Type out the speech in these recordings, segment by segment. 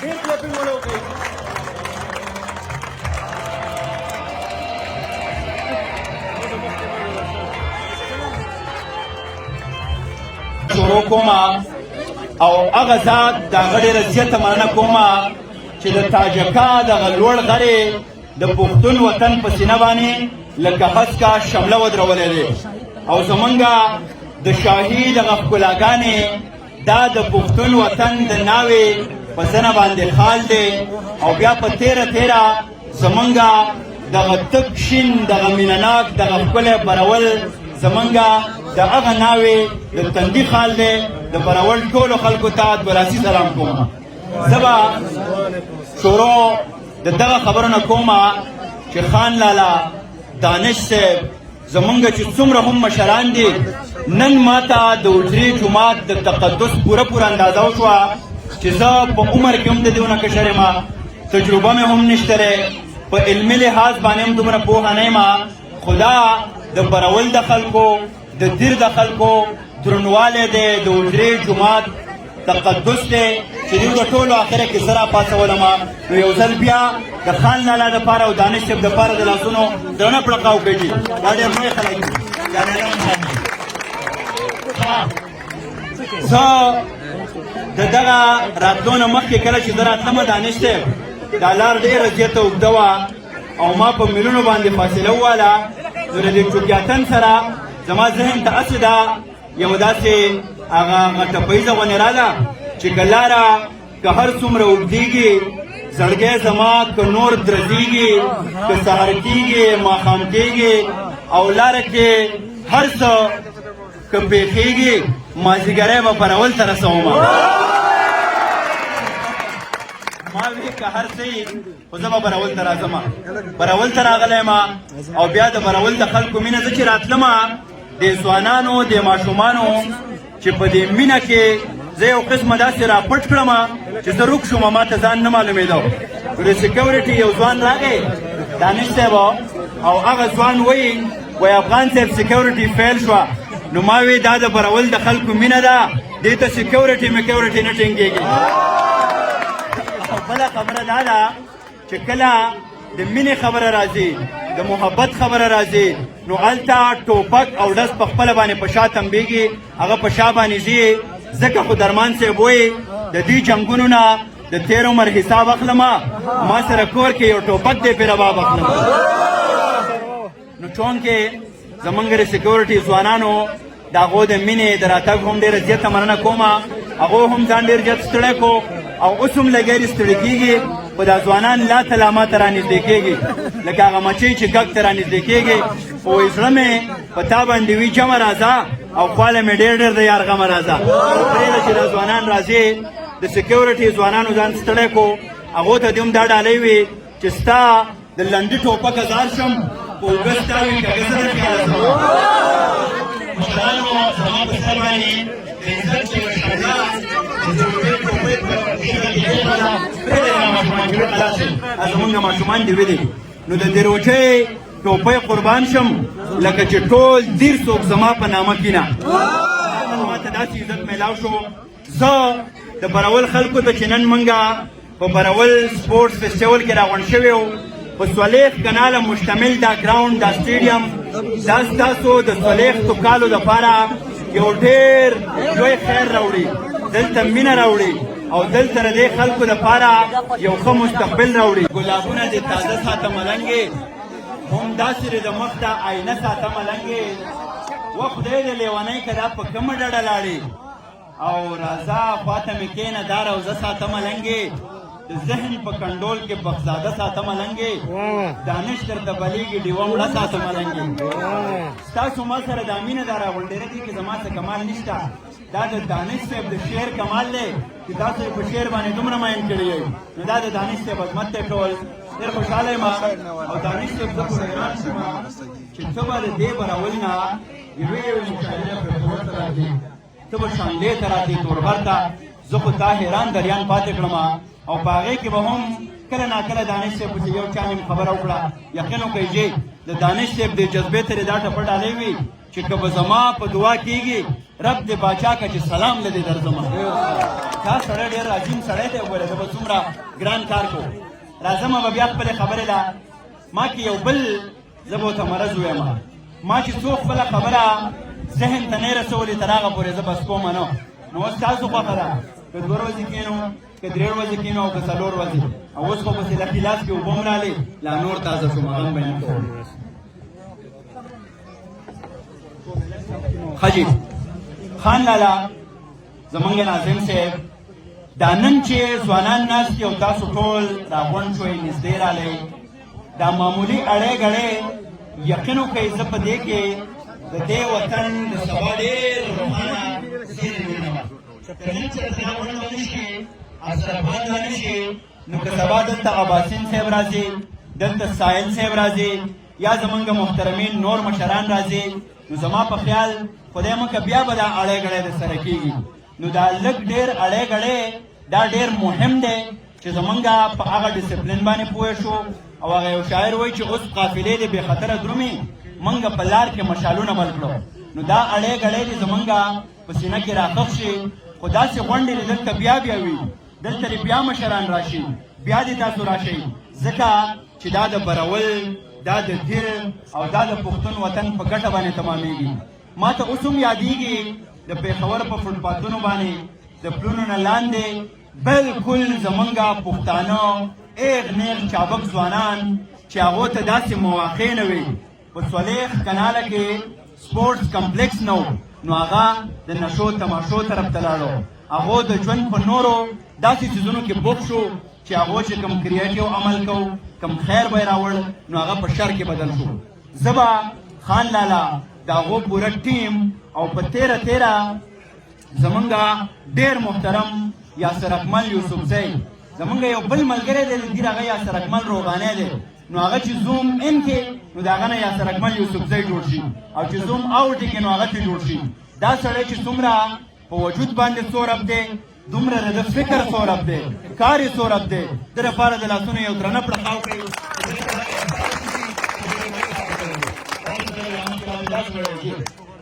ډېر کلپینګ ولا وکړئ. شروع کومه او هغه ذات د هغه ډېره زیاته مننه کومه چې د تاجکا دغه لوړ غرې د پښتون وطن په سینه باندې لکه هسکه شمله ودرولې دی او زمونږ د شاهي دغه ښکلاګانې دا د پښتون وطن د ناوې په زنه باندې خال دی او بیا په تیره تیره زمونږ دغه تک شین، دغه مینناک، دغه ښکلی برول زمونږ د هغه ناوې د تندي خال دی. د برول ټولو خلکو ته دولاسي سلام کوم. زه به شروع د دغه خبرو نه کوم چې خان لالا، دانش صاحب، زمونږ چې څومره هم مشران دي، نن ماته د حجرې جومات د تقدس پوره پوره اندازه وشوه چې زه په عمر کې هم د دیونه کشر یم، تجربه مې هم نشته دی، په علمي لحاظ باندې هم دومره پوهه نه یم، خو دا د برول د خلکو، د دیر د خلکو درنوالی دی، د حجرې جومات تقدس دی چې دوی د ټولو اخره کې زه راپاڅولم. نو یو ځل بیا د خان لالا دپاره او دانش صاحب دپاره د لاسونو درنه پړقا وکړئ. دا ډېر لوی خلک دي. زه د دغه راتلو نه مخکې کله چې زه راتلم، دانش صاحب، دا لار ډېره زیاته اوږده وه او ما په میلونو باندې فاصله وواله. نو د دې چوکیاتن سره زما ذهن ته هسې دا یو داسې هغه غټه پیزه غوندې راله چې که لاره که هر څومره اوږدېږي، زړګی زما که نور درزېږي، که سهار کېږي، ماښام کېږي او لاره کې هر څه که پېښېږي، مازدیګری به پرول ته رسوم. ما وی که هر څه، خو زه به برول ته راځم. برول ته راغلی یم او بیا د برول د خلکو مینه، زه چې راتلم، د ځوانانو، د ماشومانو چې په دې مینه کې زه یو قسمه داسې راپټ کړم چې زه روک شوم، ما ته ځان نه معلومېده. د سکیورټي یو ځوان راغی، دانش صاحب، او هغه ځوان وایي، وایي افغان صاحب، سکیورټي فیل شوه. نو ما وی دا د برول د خلکو مینه ده، دې ته سکیورټي میکیورټي نه ټینګېږي. بله خبره دا ده چې کله د مینې خبره راځي، د محبت خبره راځي، نو هلته ټوپک او ډز په خپله باندې په شا تنبیږي، هغه په شا باندې ځي. ځکه خو درمان صاحب وایي د دې جنګونو نه د تېر عمر حساب اخلم، ما سره کور کې یو ټوپک دی، پرې رباب اخلم. نو چونکې زمونږ د سکیورټي ځوانانو د هغو د مینې د راتګ هم ډېره زیاته مننه کوم. هغو هم ځان ډېر زیات ستړی کو او اوس هم لګیا دي، ستړي کېږي، خو دا ځوانان لا ته لا ما ته رانږدې کېږي، لکه هغه مچۍ چې ګګ ته رانږدې کېږي. خو وایي زړه مې په تا باندې وي جمع راځه او خواله مې ډېر ډېر د یار غمه راځه. پرېږده چې دا ځوانان راځي. د سکیورټي ځوانانو ځان ستړی کو، هغو ته دې هم دا ډالۍ وي چې ستا د لنډي ټوپک ازار شم، خو اوږه ستا وي، کږه زه درخیاله شم. مشرانو زما په سر باندې د عزت یوه شمله د جوړې ټوپۍ په شکل کې کېښوده. پرېږده دا ماشومان چې خلاص شي، زمونږ ماشومان دې وي. نو د دروچۍ ټوپۍ قربان شم، لکه چې ټول دیر څوک زما په نامه کینه، ما ته داسې عزت میلاو شو. زه د برول خلکو ته چې نن مونږه په برول سپورټس فیسټیول کې راغونډ شوی یو، په 40 کناله مشتمل دا ګراوند، دا سټیډیم، دا ستاسو د 40 کالو دپاره یو ډېر لوی خیر راوړي، دلته مینه راوړي او دلته د دې خلکو دپاره یو ښه مستقبل راوړي. ګلابونه دې تازه ساته ملنګې، هم داسې دې د مخ ته آینه ساته ملنګې. و خدای دې لیونۍ که دا په کومه ډډه لاړې او راځه خواته مې کښېنه، دا روزه ساته ملنګې، د ذهن په کنډول کې بخزاده ساته ملنګې، دانش درته بلېږي، ډیوه مړه ساته ملنګې. ستاسو ما سره دا مینه دا راغونډېره دي کې زما څه کمال نشته، دا د دانش صاحب د شعر کمال دی چې تاسو یې په شعر باندې دومره مین کړي یئ. نو دا د دانش صاحب عظمت دی. ټول ډېر خوشحاله یم او دانش صاحب زه خو حیران شوم چې ته به د دې برول نه یوې یوې مشاعرې له پېښور ته راځې، ته به شانډې ته راتلې، تورغر ته، زه خو تا حیران دریان پاتې کړم. او په هغې کې به هم کله ناکله دانش صاحب پسې یو چا نیم خبره وکړه. یقین وکړئ چې د دانش صاحب د جذبې ته دا ټپه ډالۍ وي چې که به زما په دعا کېږي رب دې باچا که چې سلام له دې درځم. دا سړی ډېر عظیم سړی دی، وګوره زه به څومره ګران کار کوم. راځم به بیا خپلې خبرې له. ما کې یو بل زه به ورته مرض ووایم، ما چې څو خپله خبره ذهن ته نه رسولې تر هغه پورې زه بس کوم نه. نو اوس تاسو خوښه ده که 2 ورځې کښېنو، که 3 ورځې کښېنو او که 4 ورځې. او اوس خو پسې لکې لاس کې اوبه هم رالې، لا نور تازه شوم، غم به یې نه کوم. ښه جي خان لالا زمونږ ناظم صاحب، دا نن چې ځوانان ناست دي او تاسو ټول راغونډ شوئ، نږدې رالئ، دا معمولي اړې ګړې یقین وکړئ زه په دې کې د دې وطن د سبا ډېر روښانه زیری وینم. که نن چې داسې غونډه ونه شي، افسرافغان ونه شي، نو که سبا دلته اباسین صاحب راځي، دلته ساحل صاحب راځي، یا زمونږ محترمین نور مشران راځي، نو زما په خیال خدای مکه بیا به دا اړې ګړې د سره کېږي. نو دا لږ ډېر اړې ګړې دا ډېر مهم دی چې زمونږ په هغه ډسپلین باندې پوه شو. او هغه یو شاعر وایي چې اوس قافلې دې بې خطره درومي، مونږ په لار کې مشالونه بل کړو. نو دا اړې ګړې دې زمونږ په سینه کې راخښ شي. خو داسې غونډې دې دلته بیا بیا وي، دلته دې بیا مشران راشي، بیا دې تاسو راشئ، ځکه چې دا د برول، دا د دیر او دا د پښتون وطن په ګټه باندې تمامېږي. ما ته اوس هم یادېږي د پېښور په فوټپاتونو باندې د پلونو نه لاندې بالکل زمونږ پښتانه ایغ نیغ چابک ځوانان چې هغو ته داسې مواقع نه وي، په 40 کناله کې سپورټس کمپلیکس نه و، نو هغه د نشو تماشو طرف ته لاړو. هغو د ژوند په نورو داسې څیزونو کې بوخت شو چې هغو چې کوم کریټیو عمل کو، کوم خیر به یې راوړ، نو هغه په شر کې بدل شو. زه به خان لالا د هغو پوره ټیم او په تیره تیره زمونږ ډېر محترم یاسر اکمل یوسفزی، زمونږ یو بل ملګری دی د دیر، هغه یاسر اکمل روغانی دی. نو هغه چې زوم ان کې، نو د هغه نه یاسر اکمل یوسفزی جوړ شي، او چې زوم آوټ کې، نو هغه ته جوړ شي. دا سړی چې څومره په وجود باندې څورب دی، دومره د ده فکر څورب دی، کار یې څورب دی. د لپاره د لاسونو یو درنه پړقا وکړئ.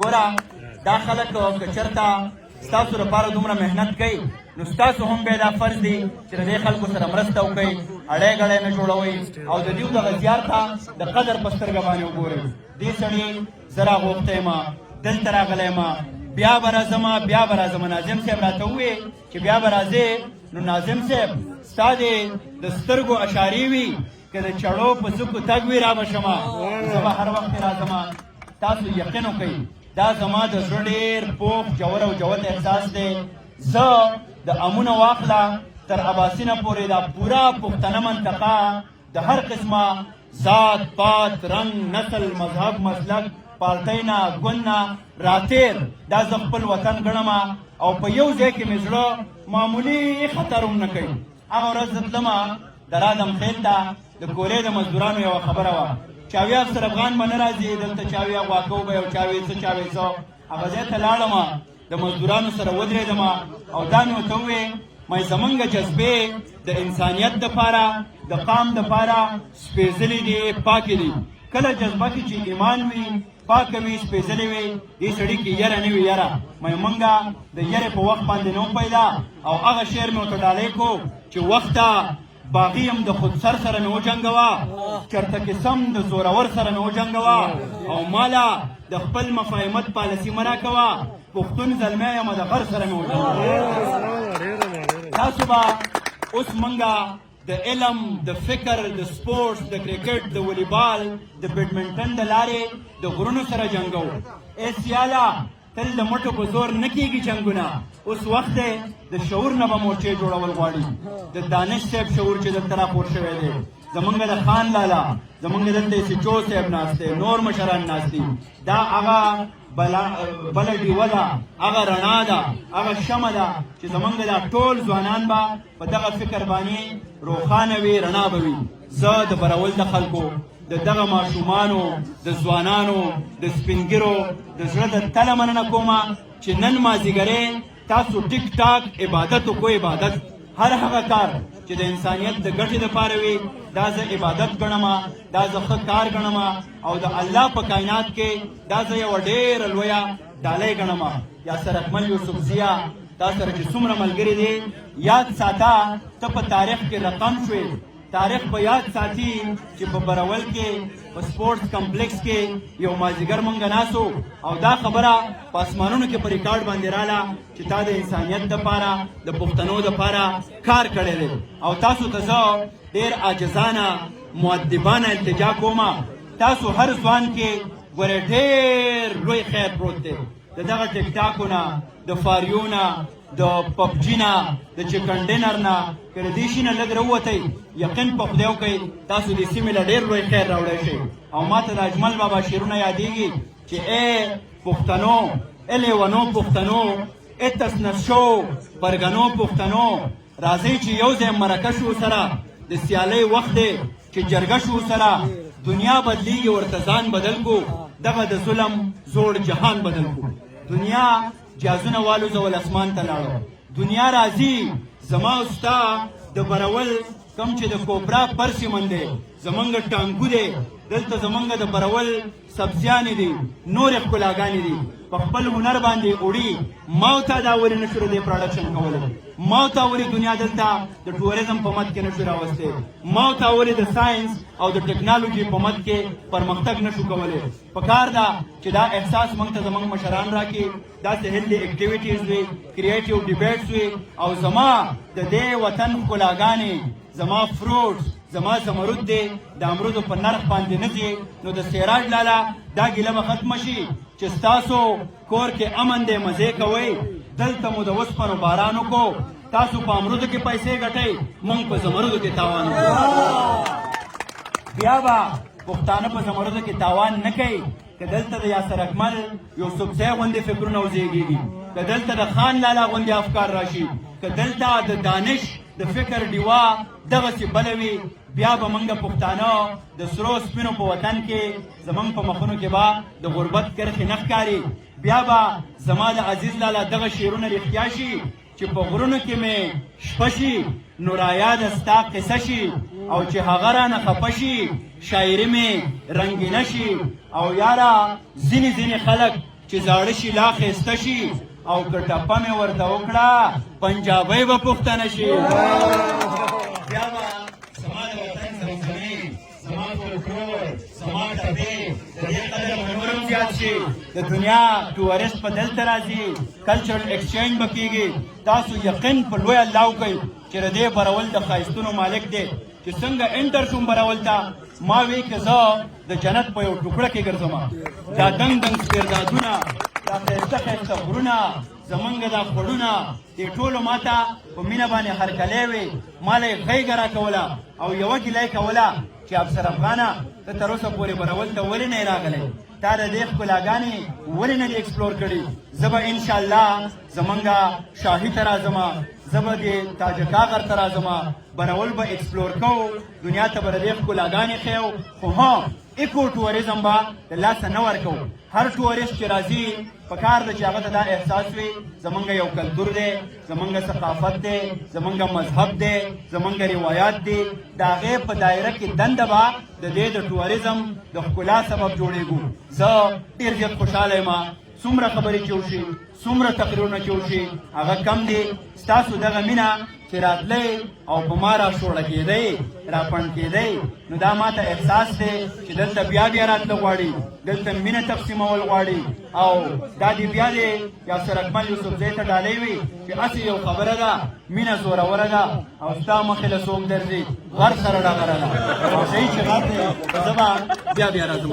ګوره دا خلک که چېرته ستاسو لپاره دومره محنت کوي، نو ستاسو هم بیا دا فرض دی چې د دې خلکو سره مرسته وکړئ، اړی ګړی نه جوړوئ او د دیو دغه زیار ته د قدر په سترګه باندې وګورئ. دې سړي زه راغوښتی یم، دلته راغلی یم، بیا به راځم، بیا به راځم. ناظم صاحب راته وویل چې بیا به راځې. نو ناظم صاحب ستا دې د سترګو اشارې وي، که د چړو په څوکو تګ وي را به شم، زه به هر وخت راځم. تاسو یقین وکړئ دا زما د زړه ډېر پوخ ژور او جوت احساس دی. زه د امونه واخله تر اباسینه پورې دا پوره پښتنه منطقه د هر قسمه ذات پات، رنګ، نسل، مذهب، مسلک، پارټۍ نه، ګوند نه راتیر، دا زه خپل وطن ګڼم او په یو ځای کې مې زړه معمولي خطر هم نه کوي. هغه ورځ زه تلم د رادم خیل ته، د کولې د مزدورانو یوه خبره وه، چاوي افسر افغان به نه راځي دلته، چاوي اغوا کوو به او چاوي څه چاوي څه. هغه ځای ته لاړم، د مزدورانو سره ودرېدم او دا مې ورته وویل، مې زمونږ جذبې د انسانیت دپاره، د قام دپاره سپېځلې دي، پاکې دي. کله جذبه کې چې ایمان وي، پاکه وي، سپېځلې وي، دې سړي کې یره نه وي. یره مې مونږه د یرې په وخت باندې نه پیدا. او هغه شعر مې ورته ډالۍ کو چې وخته باغی هم د خودسر سره مې وجنګوه، چرته کې سم د زورور سره مې وجنګوه، او مالا د خپل مفاهمت پالیسي مه راکوه، پښتون زلمی یم، د غر سره مې وجنګوه. تاسو به اوس مونږه د علم، د فکر، د سپورټس، د کرکټ، د والیبال، د بیډمنټن د لارې د غرونو سره جنګو. ای سیاله، تل د مټو په زور نه کېږي جنګونه. اوس وخت دی د شعور نه به مورچې جوړول غواړي. د دانش صاحب شعور چې دلته راخور شوی دی، زمونږ د خان لالا، زمونږ دلته ایس ایچ او صاحب ناست دی، نور مشران ناست دي، دا هغه بله ډیوه ده، هغه رڼا ده، هغه شمع ده چې زمونږ دا ټول ځوانان به په دغه فکر باندې روښانه وي، رڼا به وي. زه د برول د خلکو، د دغه ماشومانو، د ځوانانو، د سپینګیرو د زړه د تله مننه کوم چې نن مازیګری تاسو ټیک ټاک عبادت وکړو. عبادت هر هغه کار چې د انسانیت د ګټې لپاره وي، دا زه عبادت ګڼم، دا زه ښه کار ګڼم، او د الله په کائنات کې دا زه یوه ډېره لویه ډالۍ ګڼم. یاسر اکمل یوسفزیه، تا سره چې څومره ملګري دي، یاد ساته، ته په تاریخ کې رقم شوې. تاریخ به یاد ساتي چې په برول کې په سپورټس کمپلیکس کې یو مازیګر مونږ ناسو او دا خبره په اسمانونو کې په ریکارډ باندې رااله چې تا د انسانیت دپاره، د پښتنو دپاره کار کړی دی. او تاسو ته زه ډېر عاجزانه مؤدبانه التجا کوم، تاسو هر ځوان کې ګورې ډېر لوی خیر پروت دی. د دغه ټیک ټاکو نه، د فاریو نه، د پبجي نه، د چکن ډینر نه، که له دې شي نه لږ راووتئ، یقین په خدای وکړئ، تاسو دې سیمې له ډېر لوی خیر راوړی شئ. او ما ته د اجمل بابا شعرونه یادېږي چې ای پښتنو، ای لیونو پښتنو، ای تسنس شو پرګنو پښتنو، راځئ چې یو ځای مرکه شو سره، د سیالۍ وخت دی چې جرګه شو سره، دنیا بدلیږي ورته ځان بدل کو، دغه د ظلم زوړ جهان بدل کو. دنیا جازونه والوزول اسمان ته لاړو. دنیا راځي زما او ستا د برول کم چې د کوپرا پرسیمن دی، زمونږ ټانکو دی، دلته زمونږ د برول سبزیانې دي، نورې ښکلاګانې دي، په خپل هنر باندې اوړي. ما او تا دا ولې نشو د دې پروډکشن کولی؟ ما او تا ولې دنیا دلته د ټوریزم په مد کې نشو راوستی؟ ما او تا ولې د ساینس او د ټکنالوژي په مد کې پرمختګ نشو کولی؟ پکار ده چې دا احساس موږ ته زموږ مشران راکړي، داسې هیلدي اکټیویټیز وي، کریټیو ډیبیټس وي. او زما د دې وطن ښکلاګانې، زما فروټس، زما زمرد دی، د امرودو په نرخ باندې نه ځي. نو د سیراج لالا دا ګیله به ختمه شي چې ستاسو کور کې امن دی، مزې کوئ، دلته مو د وسپنو باران وکړو، تاسو په امرودو کې پیسې ګټئ، موږ په زمرودو کې تاوان وکړو. بیا به پښتانه په زمرودو کې تاوان نه کوي. که دلته د یاسر اکمل یوسفزی غوندې فکرونه وزېږېږي، که دلته د خان لالا غوندې افکار راشي، که دلته د دانش د فکر ډیوه دغسې بله وي، بیا به موږ پښتانه د سرو سپینو په وطن کې زموږ په مخونو کې به د غربت کرښې نه ښکاري. بیا به زما د عزیز لالا دغه شعرونه رښتیا شي چې په غرونو کې مې شپه شي نو رایاده ستا قصه شي، او چې هغه رانه خفه شي شاعري مې رنګینه شي. او یاره ځینې ځینې خلک چې زاړه شي لا ښایسته شي، او که ټپه مې ورته وکړه پنجابۍ به پښتنه شي. بیا به زما د وطن زمزمې، زما فولکلور، زما ټپې د دې قدر به نور هم زیات شي. د دنیا ټورسټ په دلته راځي، کلچرل ایکسچینج به کېږي. تاسو یقین په لوی الله وکړئ چې د دې برول د ښایستونو مالک دی. چې څنګه انټر شوم برول ته، ما وی که زه د جنت په یو ټوکړه کې ګرځم. دا دنګ دنګ سپېردادونه، دا ښایسته ښایسته غرونه، زمونږ دا خوړونه، دې ټولو ماته په مینه باندې هرکلی وي، ما له یې غېږه راکوله او یوه ګیله یې کوله چې افسر افغانه، ته تر اوسه پورې برول ته ولې نه یې راغلی؟ تا د دې ښکلاګانې ولې نه دي ایکسپلور کړي؟ زه به انشاءالله زمونږ شاهي ته راځم، زه به دې تاجکا غر ته راځم، برول به ایکسپلور کوو، دنیا ته به د دې ښکلاګانې ښیو. خو ها، ایکو ټوریزم به د لاسه نه ورکوو. هر ټوریست چې راځي، پکار ده چې هغه ته دا احساس وي زمونږ یو کلتور دی، زمونږ ثقافت دی، زمونږ مذهب دی، زمونږ روایات دی. د هغې په دایره کې دنده به د دې د ټوریزم د ښکلا سبب جوړېږو. زه ډېر زیات خوشحاله یم. څومره خبرې چې وشي، څومره تقریرونه چې وشي، هغه کم دي. ستاسو دغه مینه چې راتلی او په ما را شوړه کېدی، را پنډ کېدی، نو دا ما ته احساس دی چې دلته بیا بیا راتله غواړي، دلته مینه تقسیمول غواړي. او دا دې بیا دې یاسر اکمل یوسفزی ته ډالۍ وي چې هسې یو خبره ده، مینه زوروره ده او ستا مخې له څوک درځي غر سره ډغره ده، او صحیح چې غر دی، زه به بیا بیا راځم.